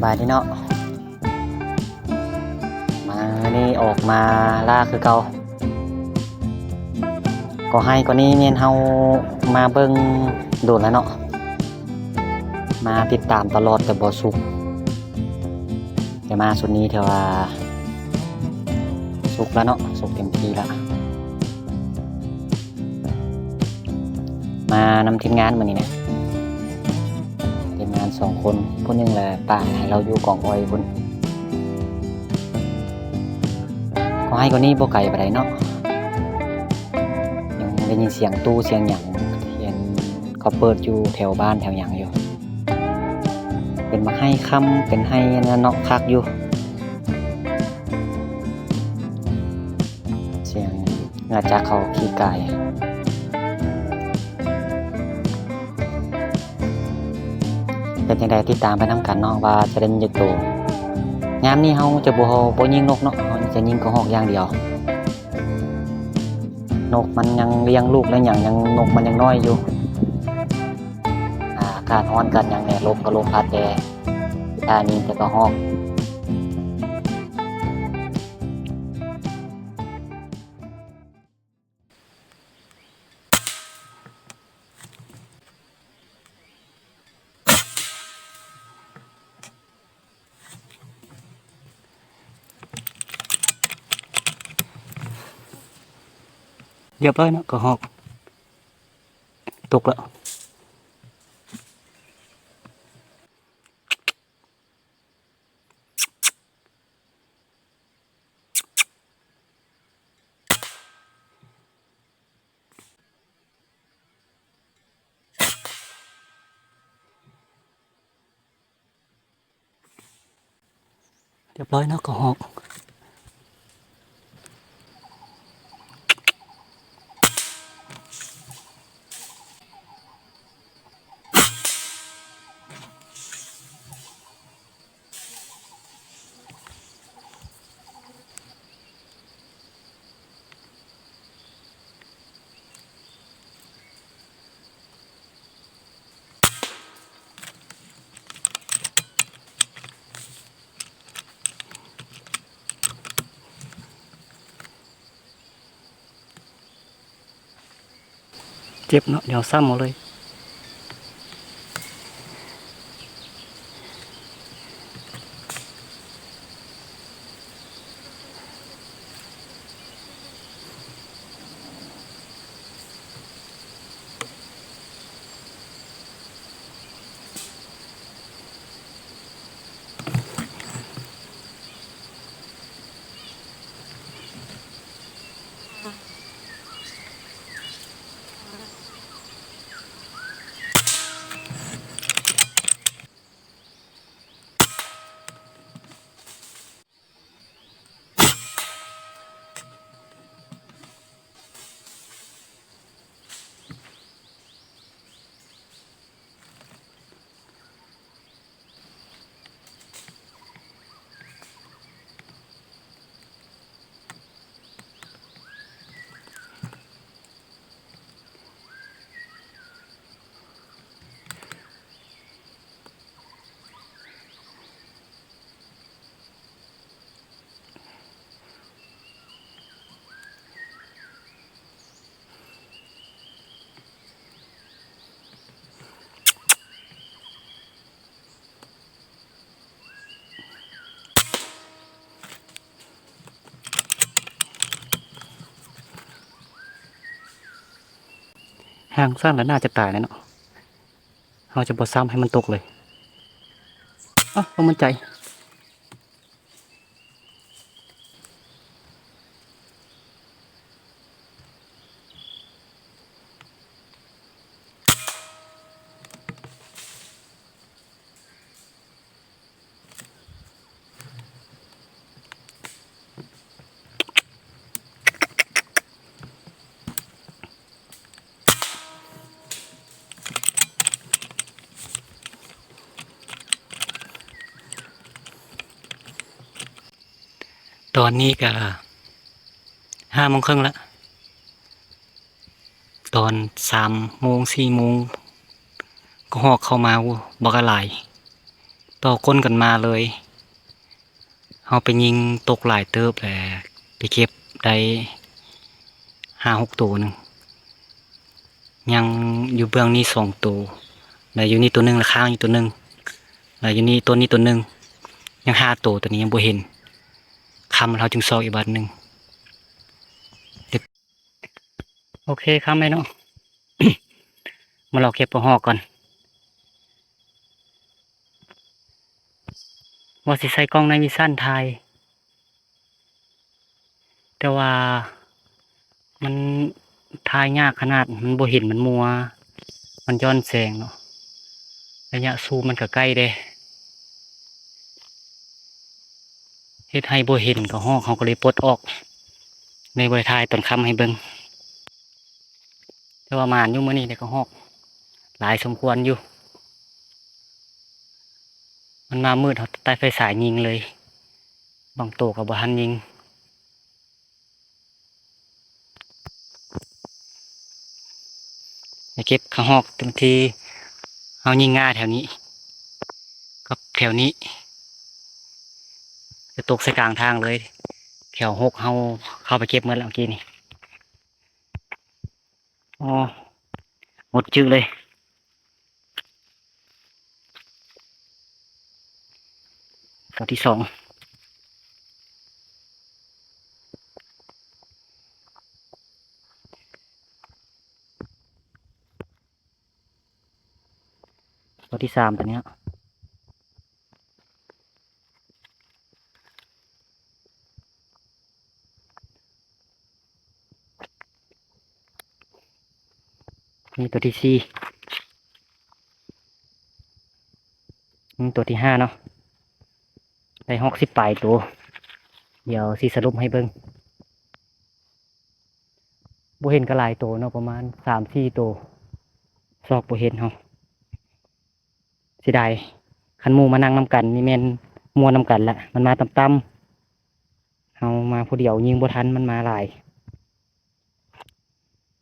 ບາຍດີເນາະ ມາມື້ນີ້ອອກມາລ່າຄືເກົ່າ. ກໍໄຮ່ກໍນີ້ແມ່ນເຮົາມາເບິ່ງດົນແລ້ວເນາະ ມາຕິດຕາມຕະຫຼອດແຕ່ບໍ່ສຸກ. ແຕ່ມາຊຸດນີ້ຖືວ່າສຸກແລ້ວເນາະ ສຸກເຕັມທີ່ແລ້ວ. ມານຳທີມງານມື້ນີ້ນະ ທີມງານສອງຄົນ ຜູ້ໜຶ່ງລະປ້າໃຫ້ລາວຢູ່ກອງອ້ອຍພຸ້ນ. ກໍໄຮ່ກໍນີ້ບໍ່ໄກປານໃດເນາະ ຍັງໄດ້ຍິນສຽງຕູ້ສຽງຫຍັງ ເຫັນເຂົາເປີດຢູ່ແຖວບ້ານແຖວຫຍັງຢູ່. ເປັນບັກໄຮ່ຄ້ຳ ເປັນໄຮ່ອັນນັ້ນເນາະ ຄັກຢູ່. ສຽງເຫື່ອຈັກເຂົາຂີ່ກາຍ ເປັນຈັ່ງໃດ ຕິດຕາມໄປນຳກັນເນາະ ວ່າຈະໄດ້ຍິງຈັກໂຕ. ຍາມນີ້ເຮົາຈະບໍ່ ບໍ່ຍິງນົກເນາະ ເຮົາຈະຍິງກະຮອກຢ່າງດຽວ. ນົກມັນຍັງລ້ຽງລູກແລະຫຍັງ ຍັງ ນົກມັນຍັງນ້ອຍຢູ່. ອາກາດຮ້ອນ ອາກາດຫຍັງແດ່ ລົມກໍລົມພັດແດ່ ຖ້າຍິງແຕ່ກະຮອກ. ຮຽບຮ້ອຍເນາະ ກະຮອກຕົກແລ້ວ. ຮຽບຮ້ອຍເນາະ ກະຮອກ. ເຈັບເນາະ ດຽວຊ້ຳເອົາເລີຍ. ຫາງສັ້ນລະໜ້າຈະຕາຍແລ້ວເນາະ. ເຮົາຈະບໍ່ຊ້ຳໃຫ້ມັນຕົກເລີຍ. ເອົ້າ ບໍ່ໝັ້ນໃຈ. ຕອນນີ້ກະຫ້າໂມງເຄິ່ງລະ. ຕອນສາມໂມງ ສີ່ໂມງ ກະຮອກເຂົ້າມາ ໂອ້ ບັກຫຼາຍ. ເ ຕໍ່ກົ້ນກັນມາເລີຍ. ເຮົາໄປຍິງຕົກຫຼາຍເຕີບແຫຼະ ໄປເກັບໄດ້ຫ້າຫົກໂຕໜຶ່ງ. ຍັງຢູ່ເບື້ອງນີ້ສອງໂຕ ແລະ ຢູ່ນີ້ໂຕໜຶ່ງ ແລະ ຄ້າງຢູ່ໂຕໜຶ່ງ ແລະ ຢູ່ນີ້ ໂຕນີ້ໂຕໜຶ່ງ. ຍັງຫ້າໂຕ ໂຕນີ້ຍັງບໍ່ເຫັນ. ຄ່ຳເຮົາຈຶ່ງຊອກອີກບາດໜຶ່ງ. ໂອເຄ ຄ່ຳແລ້ວເນາະ ມາລອເກັບກະຮອກກ່ອນ. ວ່າຊິໃສ່ກ້ອງໄນວິຊັນຖ່າຍ ແຕ່ວ່າມັນຖ່າຍຍາກຂະໜາດ ມັນບໍ່ເຫັນ ມັນມົວ ມັນຍ້ອນແສງເນາະ. ໄລຍະຊູມມັນກະໃກ້ເດ້ ເຮັດໃຫ້ບໍ່ເຫັນກະຮອກ. ເຮົາກະເລີຍປົດອອກ ເລີຍບໍ່ໄດ້ຖ່າຍຕອນຄ່ຳໃຫ້ເບິ່ງ. ແຕ່ວ່າໝານຢູ່ມື້ນີ້ ໄດ້ກະຮອກຫຼາຍສົມຄວນຢູ່. ມັນມາມືດ ເຮົາໃຕ້ໄຟສາຍຍິງເລີຍ ບາງໂຕກະບໍ່ທັນຍິງ. ໄປເກັບກະຮອກທີ່ເຮົາຍິງງ່າແຖວນີ້ກັບແຖວນີ້ ຈະຕົກໃສ່ກາງທາງເລີຍ. ແຖວຫົກເຮົາເຂົ້າໄປເກັບໝົດແລ້ວເມື່ອກີ້ນີ້. ອໍ ໝົດຈຶກເລີຍ. ຕົວທີສອງ ຕົວທີສາມ ຕົວນີ້ເນາະ. ນີ້ຕົວທີສີ່ ນີ້ຕົວທີຫ້າເນາະ. ໄດ້ຮອກສິບປາຍໂຕ. ດຽວຊິສະຫຼຸບໃຫ້ເບິ່ງ. ບໍ່ເຫັນກະຫຼາຍໂຕເນາະ ປະມານສາມສີ່ໂຕ ຊອກບໍ່ເຫັນເຮົາ. ເສຍດາຍ ຄັນໝູ່ມານັ່ງນຳກັນນີ້ແມ່ນມ່ວນນຳກັນລະ ມັນມາຕ່ຳໆ. ເຮົາມາຜູ້ດຽວຍິງບໍ່ທັນ ມັນມາຫຼາຍ.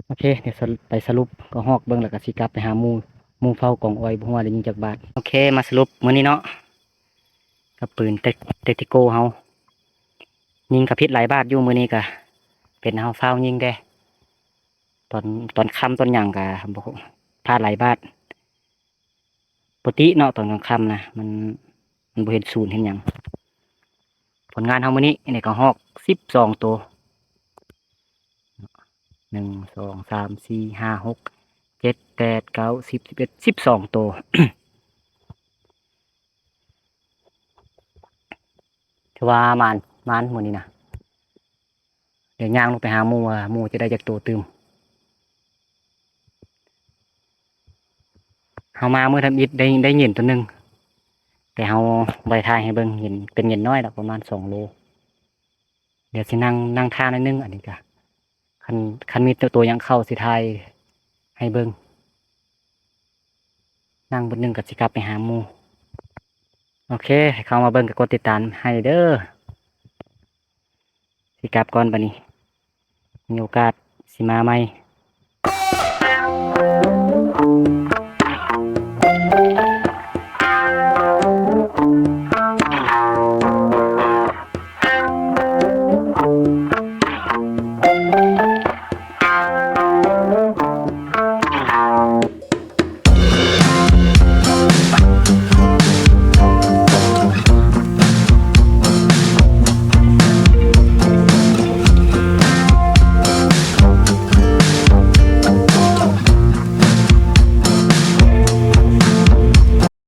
ໂອເຄ ດຽວສະ ໄປສະຫຼຸບກະຮອກເບິ່ງ ແລ້ວກະຊິກັບໄປຫາໝູ່ ໝູ່ເຝົ້າກອງອ້ອຍ ບໍ່ຮູ້ວ່າໄດ້ຍິງຈັກບາດ. ໂອເຄ ມາສະຫຼຸບມື້ນີ້ເນາະ ກັບປືນເຕັກ ເຕັກຕິໂກເຮົາ ຍິງກະຜິດຫຼາຍບາດຢູ່. ມື້ນີ້ກະເປັນເຮົາຟ້າວຍິງແດ່ ຕອນ ຕອນຄ່ຳຕອນຫຍັງກະບໍ່ ພາດຫຼາຍບາດ. ປົກກະຕິເນາະ ຕອນກາງຄ່ຳນະ ມັນ ມັນບໍ່ເຫັນສູນເຫັນຫຍັງ. ຜົນງານເຮົາມື້ນີ້ ໄດ້ກະຮອກສິບສອງໂຕ ໜຶ່ງ ສອງ ສາມ ສີ່ ຫ້າ ຫົກ ເຈັດ ແປດ ເກົ້າ ສິບ ສິບເອັດ ສິບສອງໂຕ. ຖືວ່າໝານ ໝານມື້ນີ້ນະ. ດຽວຍ່າງລົງໄປຫາໝູ່ວ່າໝູ່ຈະໄດ້ຈັກໂຕຕື່ມ. ເຮົາມາມື້ທຳອິດໄດ້ ໄດ້ເຫງັນໂຕໜຶ່ງ ແຕ່ເຮົາບໍ່ໄດ້ຖ່າຍໃຫ້ເບິ່ງ. ເຫງັນ ເປັນເຫງັນນ້ອຍດອກ ປະມານສອງໂລ. ດຽວຊິນັ່ງ ນັ່ງຖ້າໜ້ອຍໜຶ່ງ. ອັນນີ້ກະ ຄັນ ຄັນມີໂຕ ໂຕຫຍັງເຂົ້າຊິຖ່າຍໃຫ້ເບິ່ງ. ນັ່ງບຶດໜຶ່ງກະຊິກັບໄປຫາໝູ່. ໂອເຄ ໃຜເຂົ້າມາເບິ່ງກະກົດຕິດຕາມໃຫ້ເດີ. ຊິກັບກ່ອນບາດນີ້ ມີໂອກາດຊິມາໃໝ່.